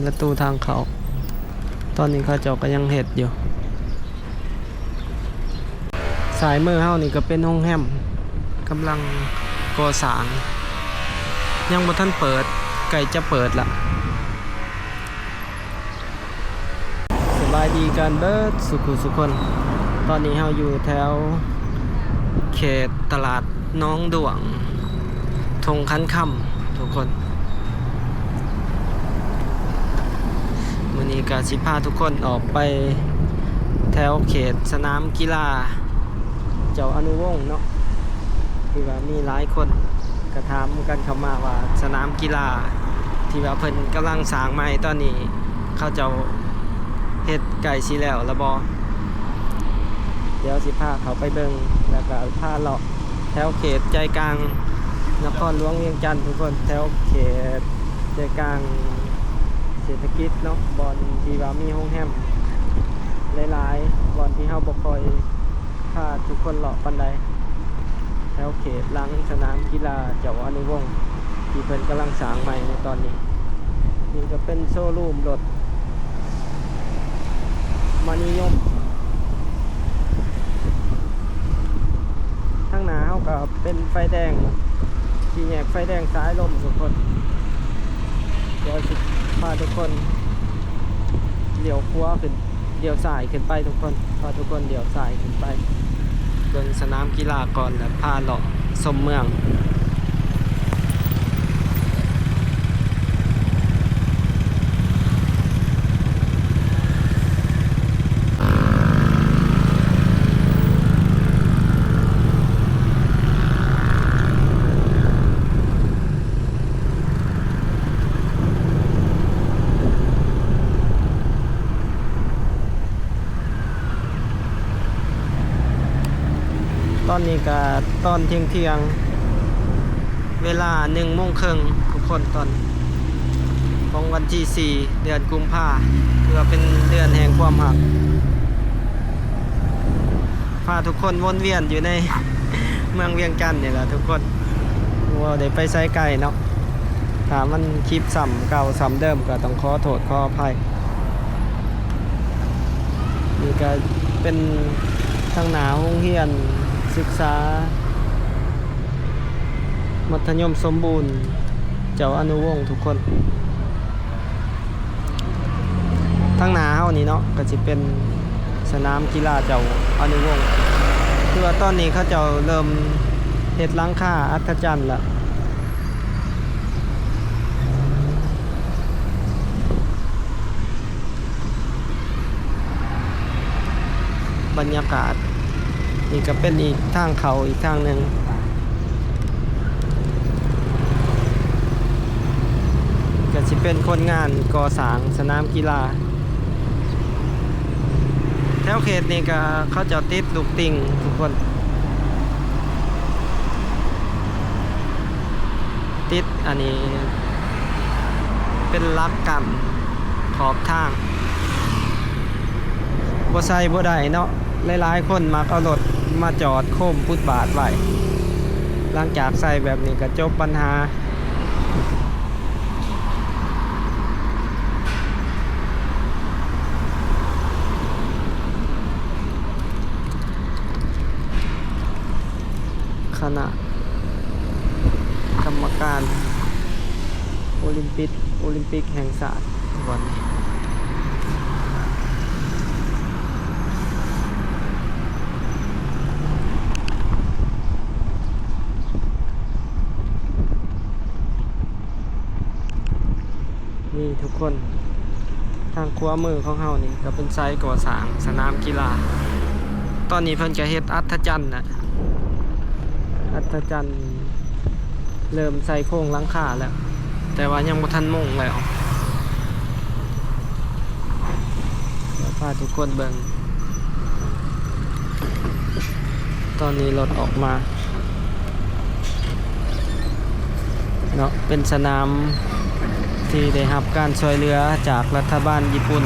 ປະຕູທາງເຂົ້າ ຕອນນີ້ເຂົາເຈົ້າກໍຍັງເຮັດຢູ່. ສາຍມືເຮົານີ້ກໍເປັນໂຮງແຮມ ກຳລັງກໍ່ສ້າງ ຍັງບໍ່ທັນເປີດ ໃກ້ຈະເປີດລະ. ສະບາຍດີກັນເບິດສຸຂູສຸຄົນ. ຕອນນີ້ເຮົາຢູ່ແຖວເຂດຕະຫຼາດໜອງດ້ວງ ທົ່ງຂັນຄຳ ທຸກຄົນ. ມື້ນີ້ກໍຊິພາທຸກຄົນອອກໄປແຖວເຂດສະໜາມກິລາເຈົ້າອະນຸວົງເນາະ ທີ່ວ່າມີຫຼາຍຄົນກໍຖາມກັນເຂົ້າມາວ່າ ສະໜາມກິລາທີ່ວ່າເພິ່ນກຳລັງສ້າງໃໝ່ຕອນນີ້ ເຂົາເຈົ້າເຮັດໃກ້ຊິແລ້ວລະບໍ່? ດຽວຊິພາເຂົ້າໄປເບິ່ງ ແລ້ວກໍພາເລາະ ແຖວເຂດໃຈກາງນະຄອນຫຼວງວຽງຈັນ ທຸກຄົນ, ແຖວເຂດໃຈກາງເສດຖະກິດເນາະ, ບ່ອນທີ່ວ່າມີໂຮງແຮມຫຼາຍໆ, ບ່ອນທີ່ເຮົາບໍ່ຄ່ອຍພາທຸກຄົນເລາະປານໃດ, ແຖວເຂດຫຼັງສະໜາມກິລາເຈົ້າອະນຸວົງ ທີ່ເພິ່ນກຳລັງສ້າງໃໝ່ໃນຕອນນີ້. ນີ້ກໍເປັນໂຊຣູມລົດມະນີຍົມ. ທາງໜ້າເຮົາກໍເປັນໄຟແດງ ສີ່ແຍກໄຟແດງສາຍລົມທຸກຄົນ. ດຽວຊິພາທຸກຄົນລ້ຽວຂວາຂຶ້ນ ລ້ຽວຊ້າຍຂຶ້ນໄປທຸກຄົນ, ພາທຸກຄົນລ້ຽວຊ້າຍຂຶ້ນໄປເບິ່ງສະໜາມກິລາກ່ອນ ແລ້ວພາເລາະຊົມເມືອງ. ຕອນນີ້ກະຕອນທ່ຽງໆ ເວລາໜຶ່ງໂມງເຄິ່ງທຸກຄົນ, ຕອນຂອງວັນທີສີ່ ເດືອນກຸມພາ ຖືວ່າເປັນເດືອນແຫ່ງຄວາມຮັກ. ພາທຸກຄົນວົນວຽນຢູ່ໃນເມືອງວຽງຈັນນີ້ແຫຼະທຸກຄົນ, ບໍ່ໄດ້ໄປໃສໄກເນາະ. ຖ້າມັນຄລິບຊ້ຳເກົ່າຊ້ຳເດີມກໍຕ້ອງຂໍໂທດຂໍອະໄພ. ນີ້ກໍເປັນທາງໜ້າໂຮງຮຽນສຶກສາມັດທະຍົມສົມບູນເຈົ້າອະນຸວົງທຸກຄົນ. ທາງໜ້າເຮົານີ້ເນາະ ກໍຊິເປັນສະໜາມກິລາເຈົ້າອະນຸວົງ, ຄືວ່າຕອນນີ້ເຂົາເຈົ້າເລີ່ມເຮັດຫຼັງຄາອັດທະຈັນລະ. ບັນຍາກາດ ນີ້ກໍເປັນອີກທາງເຂົ້າອີກທາງໜຶ່ງ, ກໍຊິເປັນຄົນງານກໍ່ສ້າງສະໜາມກິລາ. ແຖວເຂດນີ້ກໍເຂົາເຈົ້າຕິດລູກຕິ່ງທຸກຄົນ. ຕິດອັນນີ້ເປັນຫຼັກກັ້ນຂອບທາງ, ບໍ່ໃສ່ບໍ່ໄດ້ເນາະ. ຫຼາຍໆຄົນມັກເອົາລົດມາຈອດໂຄມຟຸດບາດໄວ້, ຫຼັງຈາກໃສ່ແບບນີ້ກໍຈົບບັນຫາ. ຄະນະກຳມະການໂອລິມປິກ ໂອລິມປິກແຫ່ງຊາດບ່ອນນີ້. ນີ້ທຸກຄົນ ທາງຂວາມືຂອງເຮົານີ້ກໍເປັນໄຊກໍ່ສ້າງສະໜາມກິລາ. ຕອນນີ້ເພິ່ນກໍເຮັດອັດທະຈັນນະ ອັດທະຈັນເລີ່ມໃສ່ໂຄງຫຼັງຄາແລ້ວ, ແຕ່ວ່າຍັງບໍ່ທັນມຸງແລ້ວ. ດຽວພາທຸກຄົນເບິ່ງ ຕອນນີ້ລົດອອກມາເນາະ, ເປັນສະໜາມທີ່ໄດ້ຮັບການຊ່ວຍເຫຼືອຈາກລັດຖະບານຍີ່ປຸ່ນ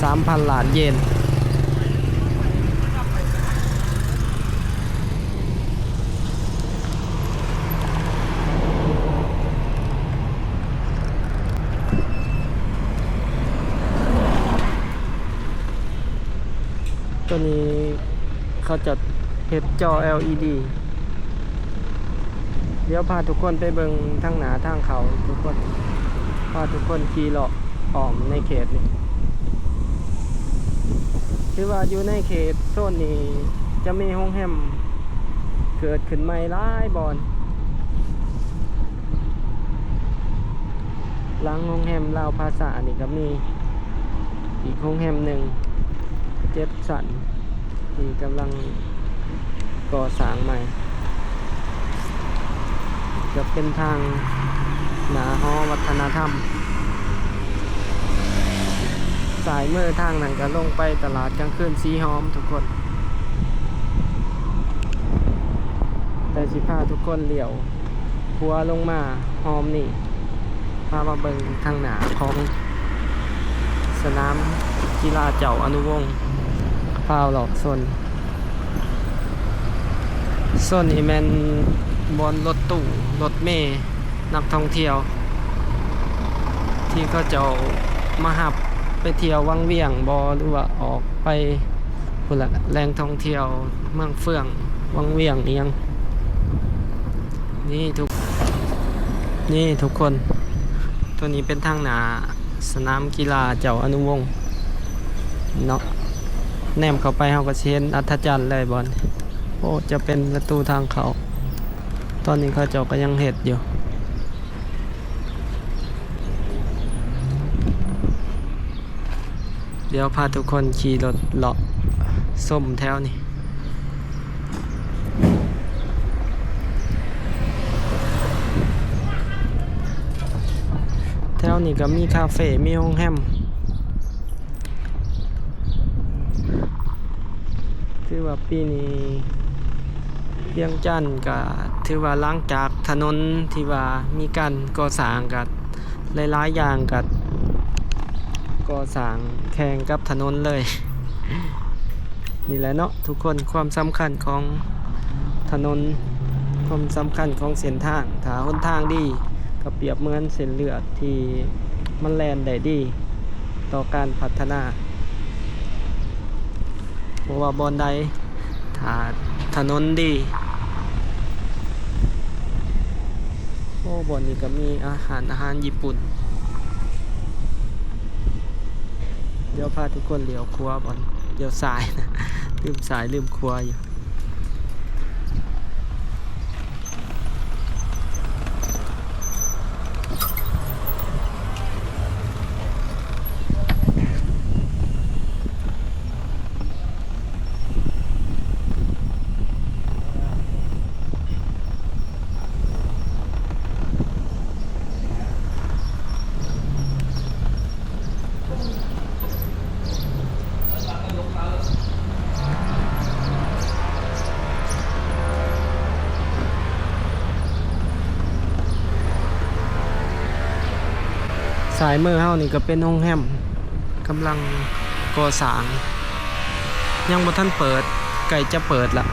ສາມພັນລ້ານເຢນ. ນີ້ ນີ້ເຂົາຈະເຮັດຈໍ ແອລອີດີ. ດຽວພາທຸກຄົນໄປເບິ່ງທາງໜ້າທາງເຂົ້າ ທຸກຄົນ ພາທຸກຄົນຂີ່ເລາະອ້ອມໃນເຂດນີ້. ຖືວ່າຢູ່ໃນເຂດໂຊນນີ້ຈະມີໂຮງແຮມເກີດຂຶ້ນໃໝ່ຫຼາຍບ່ອນ. ຫຼັງໂຮງແຮມລາວພາຊານີ້ກໍມີອີກໂຮງແຮມໜຶ່ງ ເຈັດຊັ້ນ ທີ່ກຳລັງກໍ່ສ້າງໃໝ່ ຈະເປັນທາງໜ້າຫໍວັດທະນະທຳ. ຊ້າຍມືທາງນັ້ນກໍລົງໄປຕະຫຼາດກາງຄືນສີຫອມທຸກຄົນ. ແຕ່ຊິພາທຸກຄົນລ້ຽວຂວາລົງມາຫອມນີ້ ພາມາເບິ່ງທາງໜ້າຂອງສະໜາມກິລາເຈົ້າອະນຸວົງ ພາເລາະໂຊນ. ໂຊນນີ້ແມ່ນບ່ອນລົດຕູ້ ລົດເມ ນັກທ່ອງທ່ຽວ ທີ່ເຂົາເຈົ້າມາຮັບໄປທ່ຽວວັງວຽງບໍ ຫຼືວ່າອອກໄປພຸ້ນລະ ແຫຼ່ງທ່ອງທ່ຽວເມືອງເຟືອງ ວັງວຽງອີ່ຫຍັງ. ນີ້ທຸກ ນີ້ທຸກຄົນ ຕົວນີ້ເປັນທາງໜ້າສະໜາມກິລາເຈົ້າອະນຸວົງເນາະ. ແນມເຂົ້າໄປເຮົາກໍຊິເຫັນອັດທະຈັນເລີຍບ່ອນ. ໂອ້ ຈະເປັນປະຕູທາງເຂົ້າ. ຕອນນີ້ເຂົາເຈົ້າກໍຍັງເຮັດຢູ່. ດຽວພາທຸກຄົນຂີ່ລົດເລາະຊົມແຖວນີ້. ແຖວນີ້ກໍມີຄາເຟ ມີໂຮງແຮມ. ຖືວ່າປີນີ້ວຽງຈັນກະຖືວ່າຫຼັງຈາກຖະໜົນທີ່ວ່າມີການກໍ່ສ້າງ ກະຫຼາຍໆຢ່າງກະກໍ່ສ້າງແຂ່ງກັບຖະໜົນເລີຍ. ນີ້ແຫຼະເນາະທຸກຄົນ ຄວາມສຳຄັນຂອງຖະໜົນ ຄວາມສຳຄັນຂອງເສັ້ນທາງ. ຖ້າຫົນທາງດີ ກໍປຽບເໝືອນເສັ້ນເລືອດທີ່ມັນແລ່ນໄດ້ດີຕໍ່ການພັດທະນາ. ບໍ່ວ່າບ່ອນໃດ ຖ້າຖະໜົນດີ. ໂອ້ ບ່ອນນີ້ກໍມີອາຫານ ອາຫານຍີ່ປຸ່ນ. ດຽວພາທຸກຄົນລ້ຽວຂວາບ່ອນ ລ້ຽວຊ້າຍນະ ລືມຊ້າຍລືມຂວາຢູ່. ຊ້າຍມືເຮົານີ້ກໍເປັນໂຮງແຮມ ກຳລັງກໍ່ສ້າງ ຍັງບໍ່ທັນເປີດ ໃກ້ຈະເປີດລະ.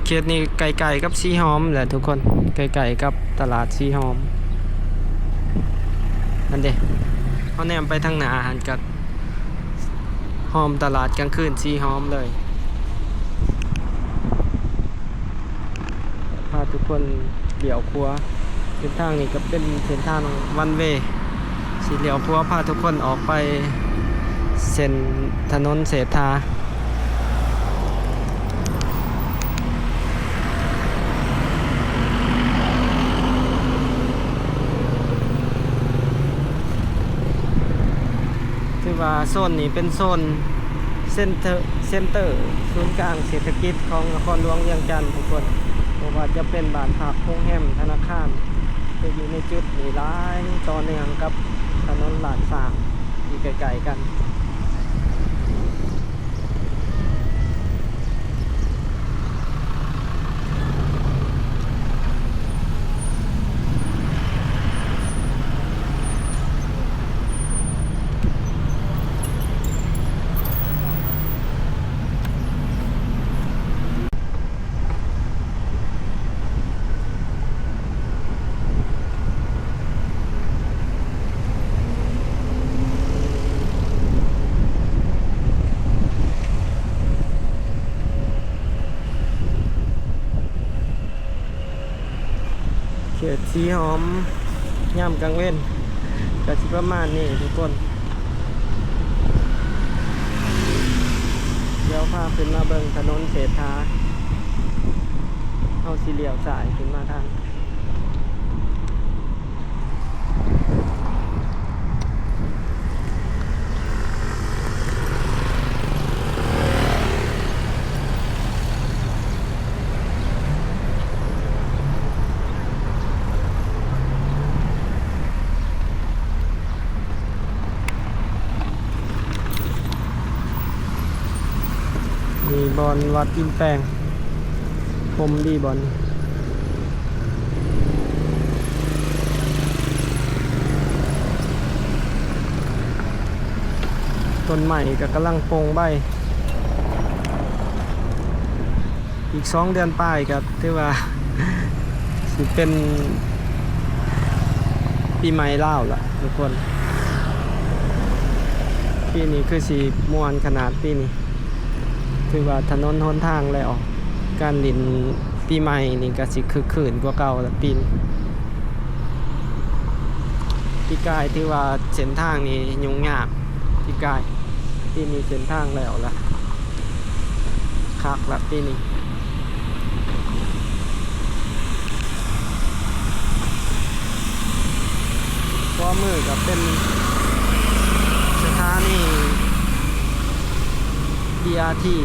ເຂດນີ້ໃກ້ໆກັບສີຫອມແຫຼະທຸກຄົນ ໃກ້ໆກັບຕະຫຼາດສີຫອມ. ນັ້ນເດ້ ເຮົາແນມໄປທາງໜ້າຫັ້ນກະຫອມຕະຫຼາດກາງຄືນສີຫອມເລີຍ. ພາທຸກຄົນລ້ຽວຂວາ. ເສັ້ນທາງນີ້ກໍເປັນເສັ້ນທາງວັນເວ ຊິລ້ຽວຂວາພາທຸກຄົນອອກໄປເສັ້ນຖະໜົນເສດຖາ. ຖືວ່າໂຊນນີ້ເປັນໂຊນເຊັນເຕີ ເຊັນເຕີສູນກາງເສດຖະກິດຂອງນະຄອນຫຼວງວຽງຈັນທຸກຄົນ. ບໍ່ວ່າຈະເປັນບ້ານພັກ, ໂຮງແຮມ, ທະນາຄານ ຈະຢູ່ໃນຈຸດນີ້ຫຼາຍ ຕໍ່ເນື່ອງກັບຖະໜົນລ້ານຊ້າງທີ່ໃກ້ໆກັນ. ເ ເປັດສີຫອມຍາມກາງເວັນ ກະຊິປະມານນີ້ທຸກຄົນ. ດຽວພາຂຶ້ນມາເບິ່ງຖະໜົນເສດຖາ ເຮົາຊິລ້ຽວຊ້າຍຂຶ້ນມາທາງ ມີບ່ອນວັດອິນແປງ ຮົ່ມດີບ່ອນນີ້. ຕົ້ນໄມ້ກໍກຳລັງໂປ່ງໃບ ອີກສອງເດືອນປາຍກໍຖືວ່າຊິເປັນປີໃໝ່ລາວລະທຸກຄົນ. ປີນີ້ຄືຊິມ່ວນຂະໜາດ ປີນີ້ຖືວ່າຖະໜົນຫົນທາງແລ້ວ ການຫຼິ້ນປີໃໝ່ນີ້ກໍຊິຄຶກຄື້ນກວ່າເກົ່າລະປີນີ້. ປີກາຍຖືວ່າເສັ້ນທາງນີ້ຫຍຸ້ງຍາກ ປີກາຍ ປີນີ້ເສັ້ນທາງແລ້ວລະ ຄັກລະປີນີ້. ຂວາມືກໍເປັນສະຖານີ ບີອາທີ.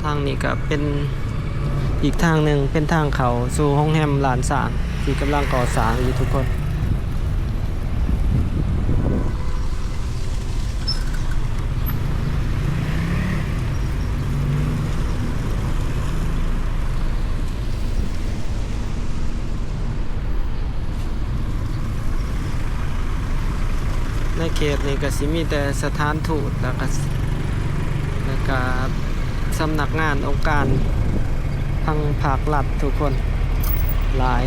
ທາງນີ້ກະເປັນອີກທາງໜຶ່ງ ເປັນທາງເຂົ້າສູ່ໂຮງແຮມລ້ານຊ້າງ ທີ່ກຳລັງກໍ່ສ້າງຢູ່ທຸກຄົນ. ໃນເຂດນີ້ກະຊິມີແຕ່ສະຖານທູດ ແລ້ວກະ ແລ້ວກະສຳນັກງານອົງການທາງພາກລັດທຸກຄົນ ຫຼາຍ.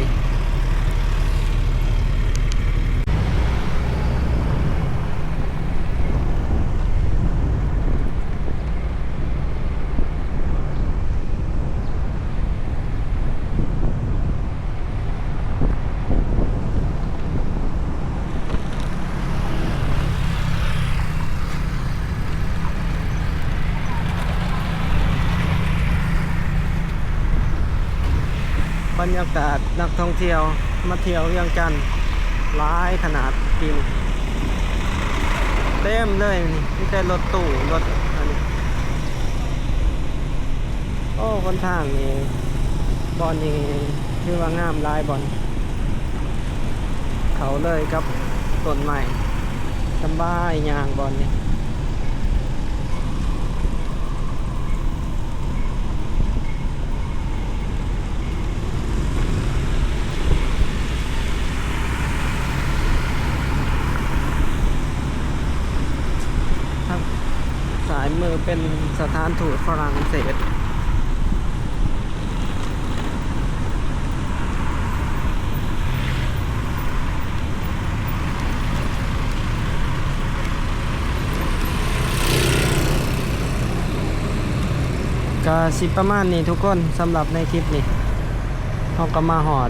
ບັນຍາກາດນັກທ່ອງທ່ຽວມາທ່ຽວວຽງຈັນຫຼາຍຂະໜາດປີນີ້ ເຕັມເລີຍນີ້ ມີແຕ່ລົດຕູ້ ລົດອັນນີ້. ໂອ້ ຫົນທາງນີ້ ບ່ອນນີ້ຖືວ່າງາມຫຼາຍບ່ອນ ເຂົ້າເລີຍກັບຕົ້ນໄມ້ ສະບາຍຍ່າງບ່ອນນີ້. ເ ເປັນສະຖານທູດຝຣັ່ງເສດ. ກະຊິປະມານນີ້ທຸກຄົນ ສຳລັບໃນຄລິບນີ້ ເຮົາກໍມາຮອດ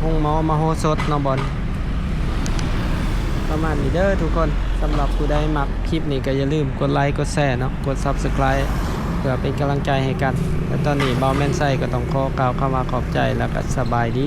ໂຮງໝໍມະໂຫສົດເນາະ ບ່ອນ ປະມານນີ້ເດີທຸກຄົນ. ສຳລັບຜູ້ໃດມັກຄລິບນີ້ກໍຢ່າລືມກົດໄລກົດແຊເນາະ ກົດ Subscribe ເພື່ອເປັນກຳລັງໃຈໃຫ້ກັນ. ແລະຕອນນີ້ບ່າວແມ່ນໄຊກໍຕ້ອງຂໍກ່າວຄຳວ່າຂອບໃຈ ແລ້ວກໍສະບາຍດີ.